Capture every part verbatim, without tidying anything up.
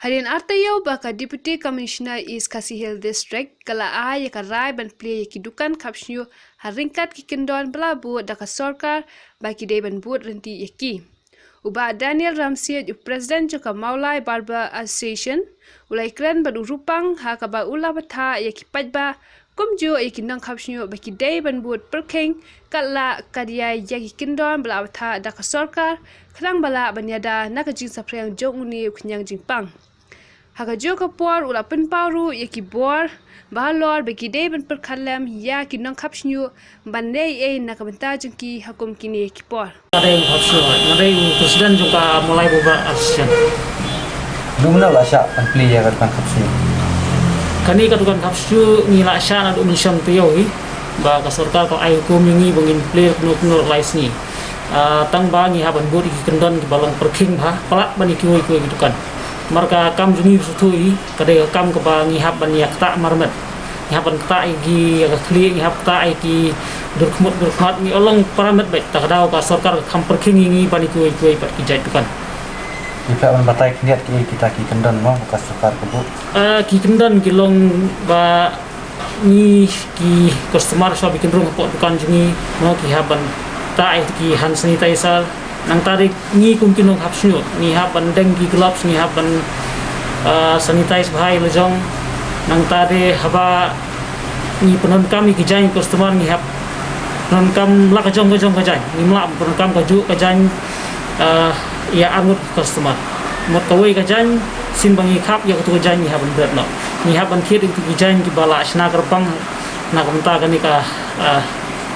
Hadien ar taïew ba ka Deputy Commissioner East Khasi Hills District ka la ai ïa ka rai ban plie ïa ki dukan khapshñiuh ha ryngkat ki kyndon ba la bud da ka sorkar ba ki dei ban bud ryntih ïa ki. U Bah Daniel Ramsiej, u President jong ka Mawlai Barber Association, u la ïakren bad u Rupang ha kaba u la bthah ïa ki paidbah kumjuh ïa ki nongkhapshñiuh ba ki dei ban bud pyrkhing katba la ïai ïa ki kyndon ba la bthah da ka sorkar khnang ba lah ban ïada na ka jingsaphriang jong une u khñiang jingpang. Ha kajuh ka por u la pynpaw ruh ïa ki bor ba halor ba ki dei ban pyrkhat lem ïa ki nongkhapshñiuh ban leh ei na ka bynta jong ki ha kum kine ki por. Ka dei u khapshñiuh, nga dei u President jong ka Mawlai Barber Association. Kumno la shah ban plie ïa ka dukan khapshñiuh? Kane ka dukan khapshñiuh ngi la shah naduh mynshem taïew hi ba ka sorkar ka ai hukum ïa ngi ba ngin plie kumno kumno lai sngi. Ah, tang ba ngi hap ban bud ïa ki kyndon kiba long pyrkhing bha palat ban ïa kiwei kiwei ki dukan. Namar ka kam jong ngi shuh shuh hi ka dei ka kam kaba ngi hap ban ïa ktah marmet. Ngi hap ban ktah ïa ki, ïa ka khlieh, ngi hap ktah ïa ki dur khmut dur khmat, ngi long paramet beit. Ta ka daw ka sorkar ka kham pyrkhing ïa ngi ban ïa kiwei kiwei pat ki jait dukan. Ngi pynban batai khyndiat ki kita ki kyndon mo ka sorkar ka buh. Ah, ki kyndon ki long ba ngi ki customer shuwa ba kin rung hapoh dukan jong ngi mo ki hap ban ktah ïa ki hand sanitizer. Nangta de ngi kum ki nongkhapshñiuh ngi hap ban deng ki gloves, ngi hap ban, ah, sanitize bha ïa la jong. Nangta de haba ngi pyndonkam ïa ki jaiñ customer ngi hap pyndonkam la ka jong ka jong ka jaiñ. Ngim lah pyndonkam kajuh ka jaiñ, ah, ïa arngut customer. Mut kawei ka jaiñ shisien ba ngi khap ïa katu ka jaiñ ngi hap ban bret noh. Ngi hap ban thied ïa katu ki jaiñ kiba la shna kyrpang na ka bynta kane ka, ah,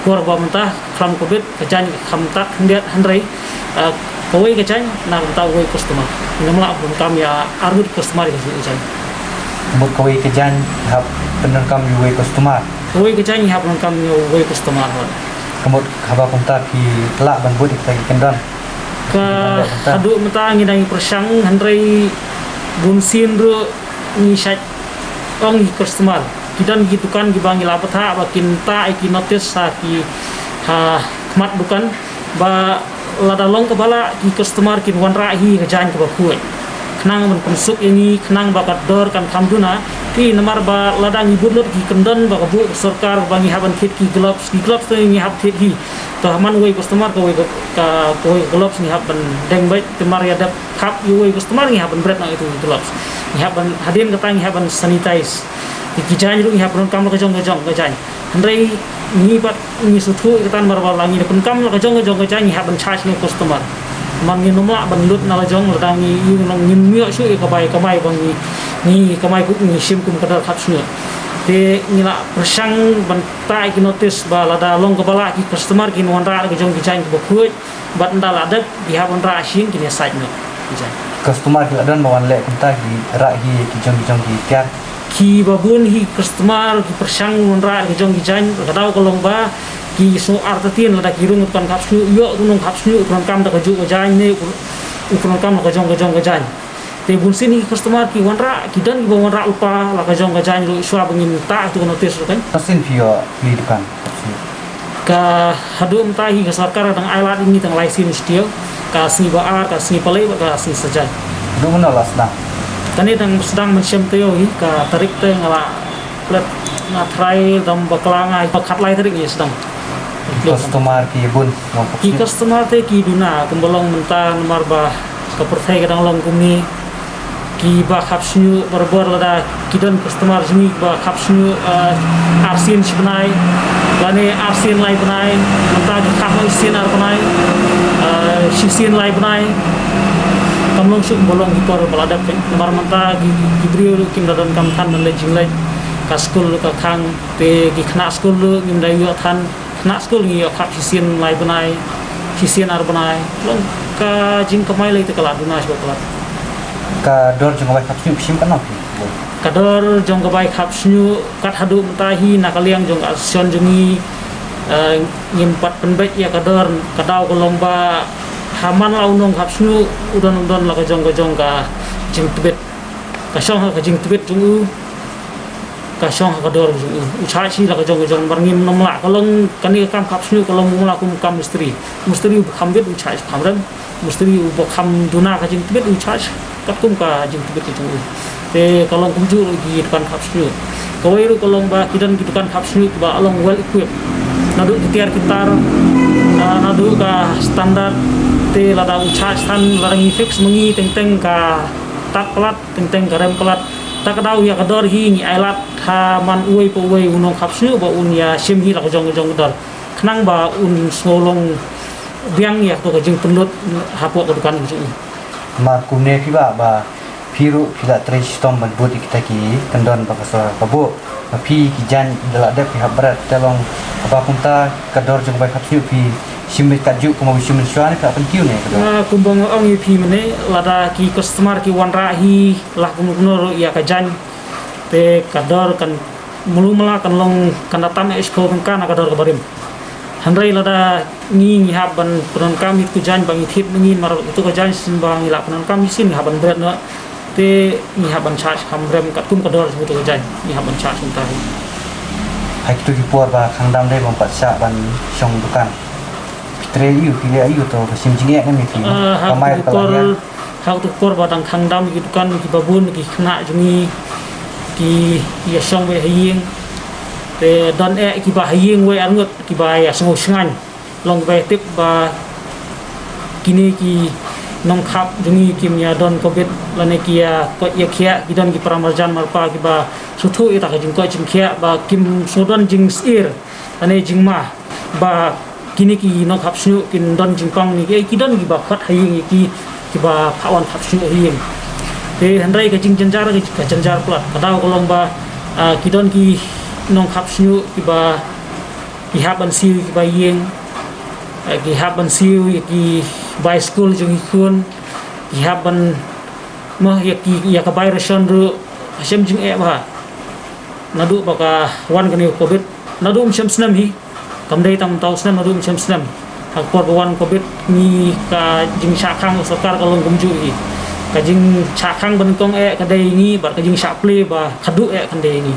por ba mynta khlem covid ka jaiñ ka kham tak khyndiat, hynrei, ah, kawei ka jaiñ na ka bynta uwei customer. Ngim lah pyndonkam ïa arngut customer ïa katu ka jaiñ. Mut kawei ka jaiñ hap pyndonkam ïa uwei customer. Kawei ka jaiñ hap pyndonkam ïa uwei customer. Ka mut haba kumta phi lah ban bud ïa kita ki kyndon? Ka haduh mynta ngi dang ïa pyrshang, hynrei bunsien ruh ngi shait ong ïa ki customer. Ki don ki dukan kiba ngi la bthah ba kin ktah ïa ki notice ha ki, ha khmat dukan ba lada long kaba lah ki customer kin wanrah hi ka jaiñ kaba khuid. Khnang ban pynsuk ïa ngi, khnang ba ka dor kan kham duna. Te namar ba lada ngi bud lut ki kyndon ba ka buh ka sorkar ba ngi hap ban thied ki gloves, ki gloves te ngi hap thied hi. To ha man uwei customer kawei ka, ka, kawei ka gloves ngi hap ban deng beit, te mar ïa dep khap ïa uwei customer ngi hap ban bret noh ïa utu u gloves. Ngi hap ban, hadien kata ngi hap ban sanitize. Ki, ki jaiñ ruh ngi hap ban kam la ka jong ka jong ka jaiñ. Hynrei ngi pat ngi sngewthuh ïa kata namar ba la ngi pyndonkam la ka jong ka jong ka jaiñ ngi hap ban charge na u customer. Namar ngin ym lah ban lut na la jong lada ngi ïoh, ngim ïoh shuh ïa ka bai kamai ba ngi, ngi kamai kum ngi shim kum ka dor khapshñiuh. Te ngi la pyrshang ban ktah ïa ki notice ba lada long kaba lah ki customer kin wanrah da ka jong ki jaiñ kiba khuid. Bad ynda la dep ki hap ban rah shisien kin ïasaid noh ki jaiñ. Customer ki la don ba wan leh kumta ki rah hi ki jong ki jong ki tiar. Kiba bun hi customer ki pyrshang ban rah ki jong ki jaiñ, ka daw ka long ba ki sngew artatien lada ki rung u dukan khapshñiuh, ïoh u nongkhapshñiuh u pyndonkam da kajuh ka jaiñ ne u pyndonkam da ka jong ka jong ka jaiñ. Te bunsien hi customer ki wanrah, ki don kiba wanrah lypa la ka jong ka jaiñ ruh shuwa ba ngin ktah ïa utu u notice ruh kan. Shisien phi ïoh plie dukan? Ka haduh mynta hi ka sorkar dang ai lad ïa ngi tang lai sien shuh, ka sngi ba ar, ka sngi ba lai bad ka sngi Saitjaiñ. Haduh mynno la sdang? Kane dang sdang mynshem taïew hi, ka tarik te nga la klet, nga trai dang bakla nga, ba khatlai tarik ngi sdang. Customer ki bun. Ki customer te ki duna kumba long mynta namar ba ka pyrthei ka dang long kumne. Kiba khapshñiuh barabor lada ki don customer jong ngi kiba khapshñiuh, eh, arsien shibnai lane arsien laibnai, mynta ki khap shisien arbnai, eh, shisien laibnai. Kam long shuh kumba long ki por ba la dep, namar mynta ki, ki, ki briew ruh kim da donkam than ban leit jingleit, ka skul ruh ka khang, te ki khynnah skul ruh ngim da ïoh than. Khynnah skul ngi ïoh khap shisien laibnai, shisien arbnai. Long ka jingkamai lei te ka la duna shibun palat. Ka dor jong ka bai khapshñiuh phi shim katno phi? Ka dor jong ka bai khapshñiuh kat haduh mynta hi na ka liang jong ka association jong ngi, eh, ngim pat pynbeit ïa ka dor, ka daw ka long ba ha man la u nongkhapshñiuh u don, u don la ka jong ka jong ka jingtbit. Ka shong ha ka jingtbit jong u. ka shong ha ka dor jong u. U charge hi la ka jong ka jong, namar ngim nym lah, ka long kane ka kam khapsniew ka long mala kum kam mistri. Mistri u ba kham bit u charge kham rem. Mistri u ba kham duna ka jingtbit u charge katkum ka jingtbit ka jong u. Te ka long kumjuh ruh ki dukan khapsniew. Kawei ruh ka long ba ki don ki dukan khapsniew kiba long well equipped. Naduh ki tiar ki tar, ah, naduh ka standard, te lada u charge than, lada ngi fix ma ngi teng teng ka tak palat, teng teng ka rem palat. Ta ka daw ïa ka dor hi ngi ailad ha man uwei pa uwei u nongkhapsniew ba un ïa shim hi la ka jong ka jong ka dor. Khnang ba un sngewlong biang ïa kato ka jingpynlut hapoh ka dukan ka jong u. Namar kumne phi bah ba phi ruh phi la trei shitom ban bud ïa kita ki kyndon ba ka sorkar ka buh. Ba phi ki jaiñ da la dep phi hap bret, te long ba kumta ka dor jong ka bai khapsniew phi shim beit katjuh kumba phi shim mynshuwa ne phi hap pynkiew ne ka dor? Ah, kumba nga ong ïa phi mynne, lada ki customer ki wanrah hi la kumno kumno ruh ïa ka jaiñ, te ka dor kan mulu mala kan long, kan da tam eh shiphew tyngka na ka dor kaba rim. Hynrei lada ngi, ngi hap ban pyndonkam ïa ka jaiñ ba ngi thied ma ngi, namar ïa ka jaiñ shisien ba ngi lah pyndonkam shisien ngi hap ban bret noh. Te ngi hap ban charge kham rem katkum ka dor jong ïa ka jaiñ, ngi hap ban charge kumta hi. Ha kito ki por ba khang dam dei bym pat shah ban shong dukan, phi trei aiu, phi leh aiu, to ka shim jingeh ne me phi? Ah, ha kito ki por, ha kito ki por ba dang khang dam ki dukan kiba bun ki khynnah jong ngi ki ïa shong beit ha ïing. Te don eh kiba ha ïing wei ar ngut kiba ïa sngew shngaiñ. Long kiba ïa tip ba kine ki nongkhap jong ngi kim ïa don covid lane ki ïa koit ïa khiah, ki don ki para marjan marpa kiba sngewthuh ïa ta ka jingkoit jingkhiah ba kim sngewdon jingsyier lane jingma ba kine ki nongkhapsniew kin don jingpang ne ki, ki don kiba khot ha ïing ïa ki, kiba phah wan khapsniew ha ïing. Te hynrei ka jingjynjar, ka jynjar palat ka daw ka long ba, ah, ki don ki nongkhapsniew kiba ki hap ban siew ïa ki bai ïing, eh, ki hap ban siew ïa ki bai skul jong ki khun, ki hap ban, mo, ïa ki, ïa ka bai ration ruh ka shem jingeh bha. Naduh ba ka wan kane ka covid, naduh mynshem snem hi, kam dei tang mynta u snem, naduh mynshem snem. Ha ka por ba wan covid ngi, ka jingshah khang ka sorkar ka long kumjuh hi. Ka jingshah khang ba nyngkong eh ka dei ngi, bad ka jingshah plie ba khatduh eh kan dei ngi.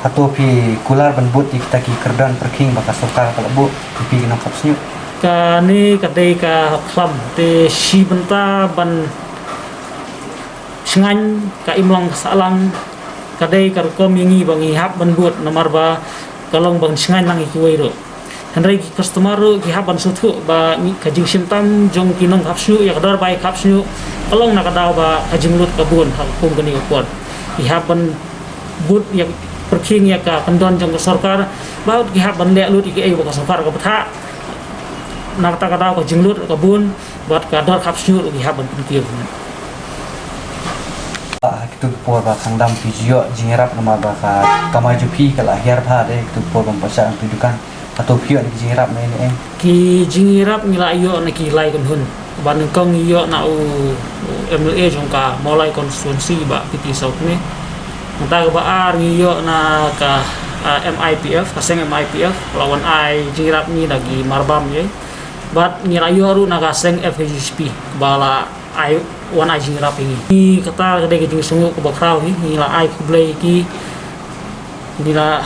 Hato phi kular ban bud ïa kita ki kyrdan pyrkhing ba ka sorkar ka la buh ïa phi ki nongkhapsniew? Kane ka dei ka khlam, te shi bynta ban shngaiñ ka imlang ka sahlang, ka dei ka rukom ïa ngi ba ngi hap ban bud, namar ba ka long ban shngaiñ lang ïa kiwei ruh. Hynrei ki customer ruh ki hap ban sngewthuh ba ngi, ka jingshim tam jong ki nongkhapsniew ïa ka dor bai khapsniew ka long na ka daw ba ka jinglut ka bun ha kum kane ka por. Ki hap ban bud ïa, pyrkhing ïa ka kyndon jong ka sorkar, bad ki hap ban leh lut ïa kiei ba ka sorkar ka bthah. Na kata ka daw ka jinglut ka bun bad ka dor khapsniew ruh ki hap ban pynkiew. Ha kito ki por ba khang dam phi ju ïoh jingïarap namar ba ka kamai jong phi ka la hiar bha de, kito ki por bym pat shah ban plie dukan, hato phi ïoh na ki jingïarap ne ne? Ki jingïarap ngi la ïoh na ki lai kynhun. Ba nyngkong ngi ïoh na u, u M L A jong ka Mawlai constituency, Bah P T Sawkmie. Nangta kaba ar ngi ïoh na ka, ah, M I P F, ka seng M I P F la wan ai jingïarap ngi da ki marbam ïa. Bad ngi la ïoh ruh na ka seng F K J G P ba la ai, wan ai jingïarap ïa ngi. Ngi kata ka dei ka jingsngewnguh kaba khraw hi, ngi la ai khublei ïa ki. Ngi la,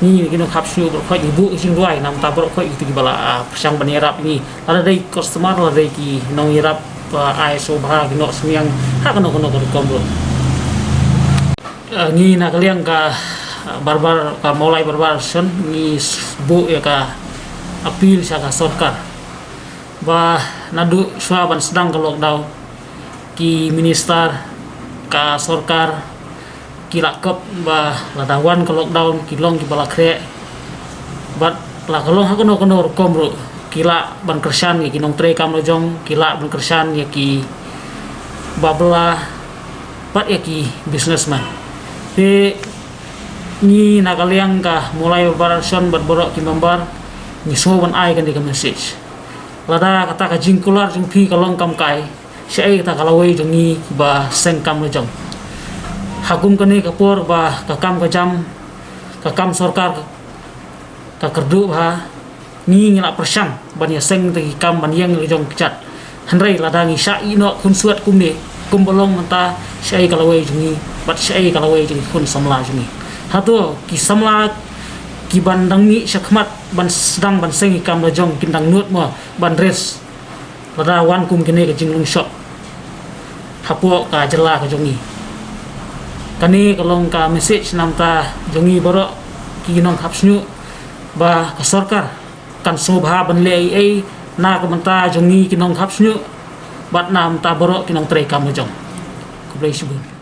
ngi ki nongkhapsniew baroh khoit ngi buh ka jingduwai namar baroh khoit kito kiba la, ah, pyrshang ban ïarap ïa ngi. Lada dei customer, lada dei ki nongïarap, ah, ai sngewbha, ki noh synñiang ha kano kano ka rukom ruh. Ah, ngi na ka liang ka, ah, Barbar, ka Mawlai Barbar Association, ngi s-, buh ïa ka appeal sha ka sorkar ba naduh shuwa ban sdang ka lockdown, ki minister, ka sorkar ki la kop ba lada wan ka lockdown ki long kiba la khreh. Bad la ka long ha kano kano rukom ruh ki lah ban kyrshan ïa ki nongtrei kam la jong, ki lah ban kyrshan ïa kiba bylla bad ïa ki businessman. Te ngi na ka liang ka Mawlai Barbar Association bad baroh ki member ngi sngew ban ai kane ka message. Lada kata ka jingkular jong phi ka long kam kai, shaei kata ka lawei jong ngi kiba seng kam la jong? Ha kum kane ka por ba ka kam ka jam, ka kam sorkar ka, ka kyrduh bha, ngi, ngi la pyrshang ban ïaseng ïa ki kam ban ïeng la jong kjat. Hynrei lada ngi shah ïeh noh khunswet kumne, kumba long mynta, shaei ka lawei jong ngi bad shaei ka lawei jong ki khun samla jong ngi? Hato ki samla ki ban dang mih shakhmat ban sdang ban seng ki kam la jong kin dang nud mo ban rest lada wan kum kine ka jinglong shop hapoh ka jylla ka jong ngi. Kane ka long ka message namta jong ngi baroh ki nongkhap shñiuh ba ka sorkar kan sngewbha ban leh ei ei na ka bynta jong ngi ki nongkhap shñiuh bad na bynta baroh ki nongtrei kam la jong. Khublei shibun.